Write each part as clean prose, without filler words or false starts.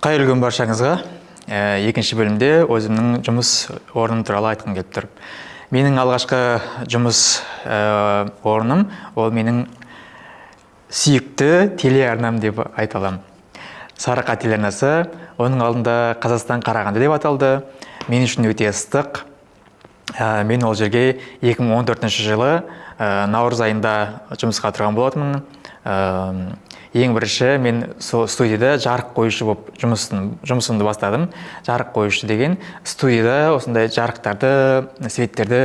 Қайырлы күн баршаңызға. Екінші бөлімде өзімнің жұмыс орным туралы айтқым келіп тұр. Менің алғашқы жұмыс орным ол менің сүйікті телеарнам деп айта аламын. Сарыарқа телеарнасы, оның алдында Қазақстан Қарағанды деп аталды. Мен үшін өте ыстық. Мен ол жерге 2014 жылы наурыз айында жұмысқа тұрған болатынмын. Ең бірінші мен сол студияда жарық қоюшы болып жұмысымды бастадым. Жарық қоюшы деген студияда осындай жарықтарды, светтерді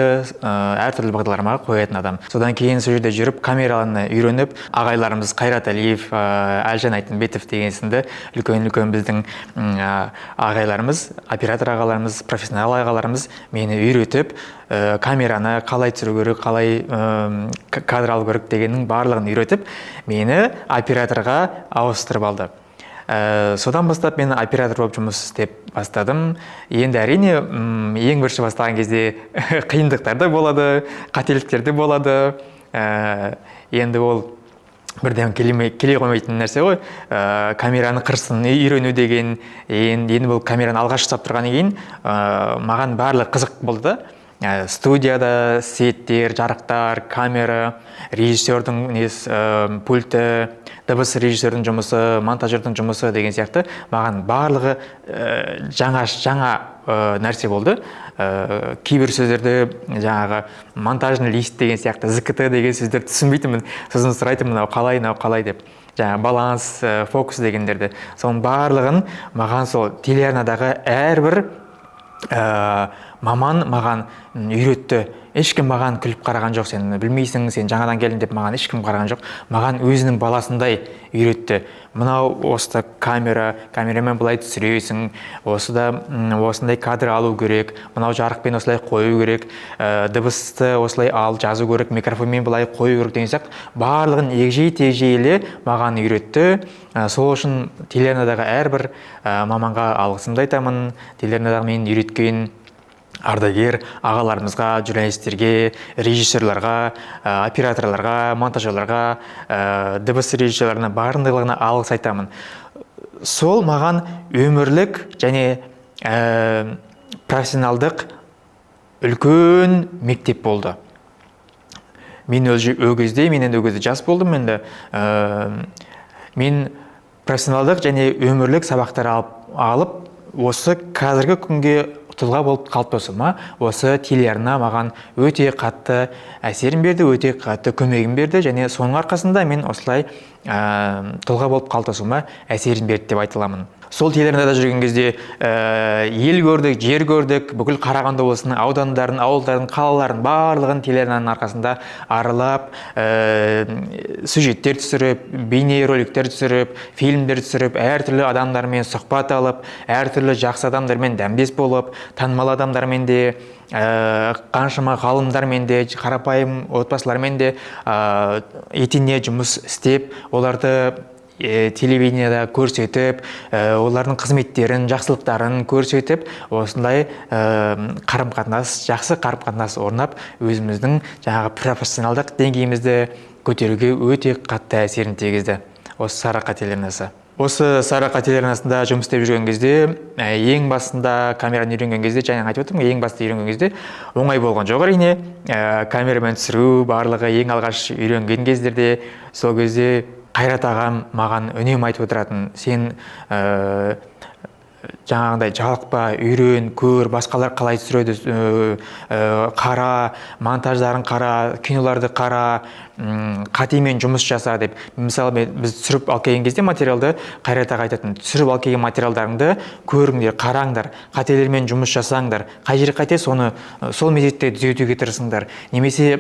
әртүрлі бағдарламаға қоятын адам. Содан кейін сол жерде жүріп камераны үйреніп, ағайларымыз Қайрат Әлиев, Әлжан Айтымбетов деген сынды үлкен-үлкен біздің ағайларымыз, оператор ағаларымыз, профессионал ағаларымыз мені үйретіп, камераны қалай түсіру керек, қалай кадр алу керек дегеннің барлығын үйретіп, мені операторға ауыстырып алды. Содан бастап мен оператор болып жұмыс істеп бастадым. Енді әрине, ең бірінші бастаған кезде қиындықтар да болады, қателіктер де болады. Енді ол бірден келе қоймайтын нәрсе ғой. Камераны қырсын үйрену деген, енді бұл камераны алғаш ұстап тұрғаннан кейін маған барлығы қызық болды да. Студияда светтер, жарықтар, камера, режиссердің несі, пульті, дыбыс режиссердің жұмысы, монтажердің жұмысы деген сияқты маған барлығы жаңа нәрсе болды. Кейбір сөздерді, жаңағы монтажный лист деген сияқты, ЗКТ деген сөздерді түсінбейтінмін. Сосын сұрайтынмын, мынау қалай, мынау қалай деп. Жаңағы баланс, фокус дегендерді. Соның барлығын маған сол телеарнадағы әрбір маман маған үйретті. Ешкім маған күліп қараған жоқ, сен білмейсің, сен жаңадан келдің деп маған ешкім қараған жоқ. Маған өзінің баласындай үйретті. Мынау осы камера, камерамен былай түсіресің, осыда осындай кадр алу керек, мынау жарықпен осылай қою керек, дыбысты осылай ал жазу керек, микрофонмен былай қою керек деген сияқты барлығын егжей тегжейлі маған үйретті. Сол үшін телеарнадағы әрбір маманға алғысымды айтамын. Телеарнадағы мені үйреткен ардагер ағаларымызға, журналистерге, режиссерларға, операторларға, монтажерларға, дыбыс режиссерларына, барлығына алғыс айтамын. Сол маған өмірлік және профессионалдық үлкен мектеп болды. Мен ол кезде, мен енді ол кезде жас болдым енді, мен профессионалдық және өмірлік сабақтар алып осы қазіргі күнге тұлға болып қалыптасуыма осы телеарна маған өте қатты әсерін берді, өте қатты көмегін берді және соның арқасында мен осылай тұлға болып қалыптасуыма әсерін берді деп айта аламын. Сол телеарнада жүрген кезде ел көрдік, жер көрдік, бүкіл Қарағанды облысының аудандарын, ауылдарын, қалаларын барлығын телеарнаның арқасында аралап, сюжеттер түсіріп, бейнероликтер түсіріп, фильмдер түсіріп, әртүрлі адамдармен сұхбат алып, әртүрлі жақсы адамдармен дәмдес болып, танымал адамдармен де, қаншама ғалымдармен де, қарапайым отбасылармен де етене жұмыс істеп, оларды телевидениеда көрсетіп, олардың қызметтерін, жақсылықтарын көрсетіп, осындай қарым-қатынас, жақсы қарым-қатынас орнап, өзіміздің жаңағы профессионалдық деңгейімізді көтеруге өте қатты әсерін тигізді осы Сарыарқа телеарнасы. Осы Сарыарқа телеарнасында жұмыс істеп жүрген кезде, ең басында камераны үйренген кезде, жаңа айтып отырмын ғой, ең басында үйренген кезде оңай болған жоқ әрине. Камерамен түсіру барлығы ең алғаш үйренген кездерде, сол кезде Қайрат ағам маған үнемі айтып отыратын: сен жаңағындай жалықпа, үйрен, көр, басқалар қалай түсіреді, қара, монтаждарын қара, киноларды қара, қатемен жұмыс жаса деп. Мысалы, біз түсіріп алып келген кезде материалды Қайрат аға айтатын: түсіріп алып келген материалдарыңды көріңдер, қараңдар, қателермен жұмыс жасаңдар, қай жері қате, соны сол мезетте түзетуге тырысыңдар, немесе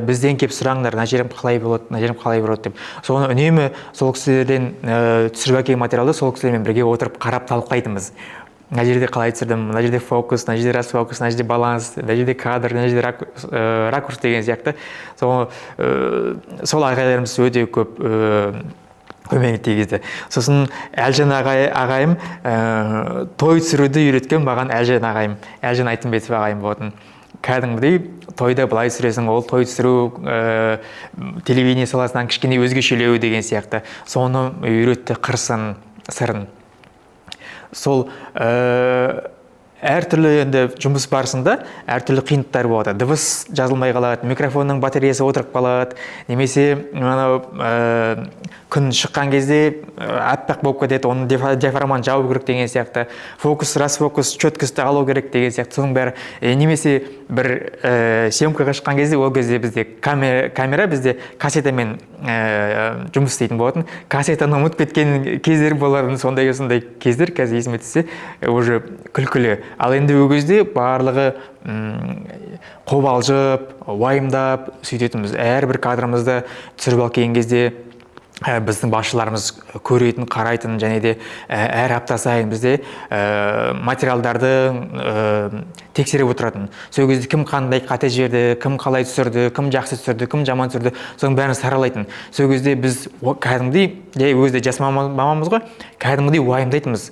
бізден келіп сұраңдар, мына жерім қалай болады, мына жерім қалай болады деп. Соны үнемі сол кісілерден, түсіріп әкелген материалды сол кісілермен бірге отырып қарап талқылайтынбыз. Мына жерде қалай түсірдім, мына жерде фокус, мына жерде расфокус, мына жерде баланс, мына жерде кадр, мына жерде ракурс деген сияқты. Сол ағайларымыз өте көп көмегін тигізді. Сосын Әлжан ағайым, той түсіруді үйреткен маған Әлжан ағайым, Әлжан Айтымбетов ағайым болатын. Кәдімгідей тойда былай түсіресің, ол той түсіру телевидение саласынан кішкене өзгешелеу деген сияқты. Соны үйретті, қырсын, сырын. Сол әртүрлі енді жұмыс барысында әртүрлі қиындықтар болады. Дыбыс жазылмай қалады, микрофонның батареясы отырып қалады, немесе мынау күн шыққан кезде аппақ болып кетеді, оның диафрагманы жабу керек деген сияқты, фокус, расфокус, четкость алу керек деген сияқты, соның бәрі. Немесе бір съемкаға шыққан кезде, ол кезде бізде камера бізде кассетамен жұмыс істейтін болатын, кассетаны ұмытып кеткен кездер болатын. Сондай кездер қазір есіме түссе, уже күлкілі. Ал енді ол кезде барлығы қобалжып, уайымдап сөйтетінбіз. Әрбір кадрымызды түсіріп алып келген кезде біздің басшыларымыз көретін, қарайтын, және де әр апта сайын бізде материалдарды тексеріп отыратын. Сол кезде кім қандай қате жіберді, кім қалай түсірді, кім жақсы түсірді, кім жаман түсірді, соның бәрін саралайтын. Сол кезде біз кәдімгідей, жай өзі де жас маманбыз ғой, кәдімгідей уайымдайтынбыз: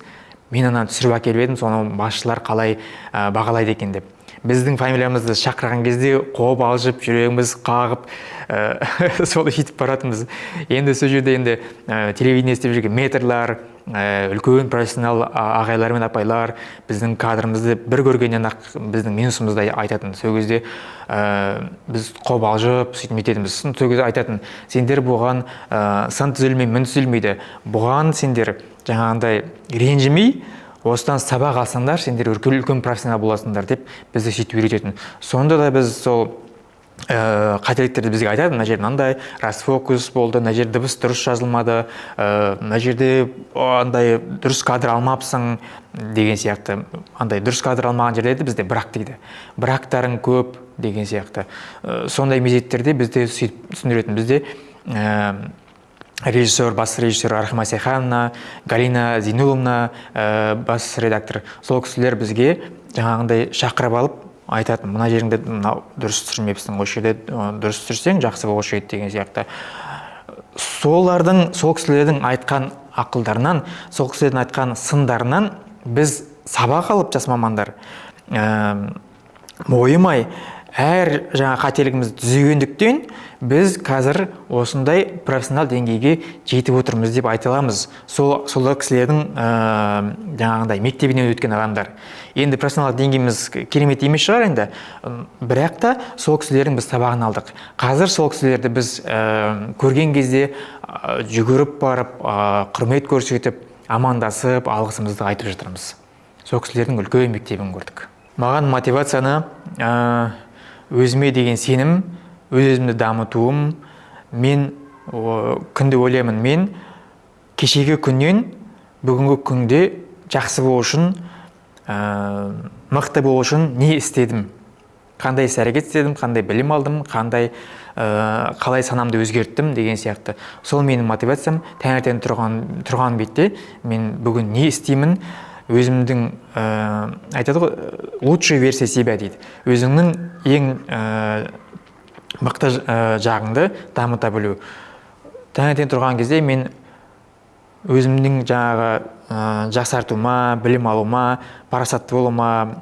мен ананы түсіріп әкеліп едім, соны басшылар қалай бағалайды екен деп. Біздің фамилиямызды шақырған кезде қобалжып, жүрегіміз қағып, сол сөйтіп баратынбыз. Енді сол жерде енді телевидение істеп жүрген мэтрлар, үлкен профессионал ағайлар мен апайлар біздің кадрымызды бір көргеннен ақ біздің минусымызды айтатын. Сол кезде біз қобалжып сөйтіп нететінбіз. Сосын сол кезде айтатын: сендер бұған сын түзелмей, мін түзелмейді, бұған сендер жаңағындай ренжімей, осыдан сабақ алсаңдар, сендер үлкен, үлкен профессионал боласыңдар деп бізді сөйтіп үйрететін. Сонда да біз сол қателіктерді бізге айтады: мына жерде мынандай расфокус болды, мына жерде дыбыс дұрыс жазылмады, мына жерде андай дұрыс кадр алмапсың деген сияқты. Андай дұрыс кадр алмаған жерлерді бізде брак дейді, брактарың көп деген сияқты. Сондай мезеттерде бізде сөйтіп түсіндіретін. Бізде режиссер, бас режиссер Рахима Сейхановна, Галина Зейнуловна, бас редактор, сол кісілер бізге жаңағындай шақырып алып айтатын: мына жеріңді мынау дұрыс түсірмепсің, осы жерде дұрыс түсірсең, жақсы болушы еді деген сияқты. Солардың, сол кісілердің айтқан ақылдарынан, сол кісілердің айтқан сындарынан біз сабақ алып, жас мамандар мойымай, әр жаңа қателігімізді түзегендіктен, біз қазір осындай профессионал деңгейге жетіп отырмыз деп айта аламыз. Сол кісілердің жаңағындай мектебінен өткен адамдар. Енді профессионал деңгейіміз керемет емес шығар енді, бірақ та сол кісілердің біз сабағын алдық. Қазір сол кісілерді біз көрген кезде жүгіріп барып, құрмет көрсетіп, амандасып, алғысымызды айтып жатырмыз. Сол кісілердің үлкен мектебін көрдік. Маған мотивацияны өзіме деген сенім, өз өзімді дамытуым. Мен күнде ойлаймын: мен кешегі күннен бүгінгі күнде жақсы болу үшін, мықты болу үшін не істедім, қандай іс әрекет істедім, қандай білім алдым, қандай қалай санамды өзгерттім деген сияқты. Сол менің мотивациям. Таңертең тұрған бетте мен бүгін не істеймін, өзімдің айтады ғой, лучшая версия себя дейді, өзіңнің ең мықты жағыңды дамыта білу. Таңертең тұрған кезде мен өзімнің жаңағы жақсартуыма, білім алуыма, парасатты болуыма,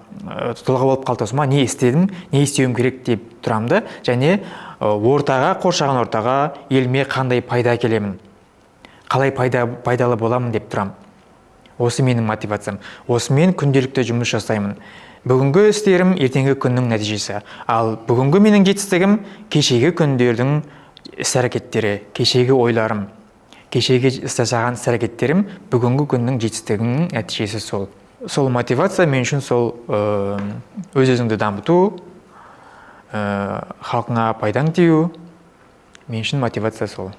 тұлға болып қалыптасуыма не істедім, не істеуім керек деп тұрамын да, және ортаға, қоршаған ортаға, еліме қандай пайда әкелемін, қалай пайдалы боламын деп тұрамын. Осы менің мотивациям. Осымен күнделікті жұмыс жасаймын. Бүгінгі істерім — ертеңгі күннің нәтижесі, ал бүгінгі менің жетістігім — кешегі күндердің іс әрекеттері, кешегі ойларым, кешегі жасаған іс әрекеттерім, бүгінгі күннің жетістігінің нәтижесі. Сол мотивация мен үшін сол өз өзіңді дамыту, халқыңа пайдаң тию. Мен үшін мотивация сол.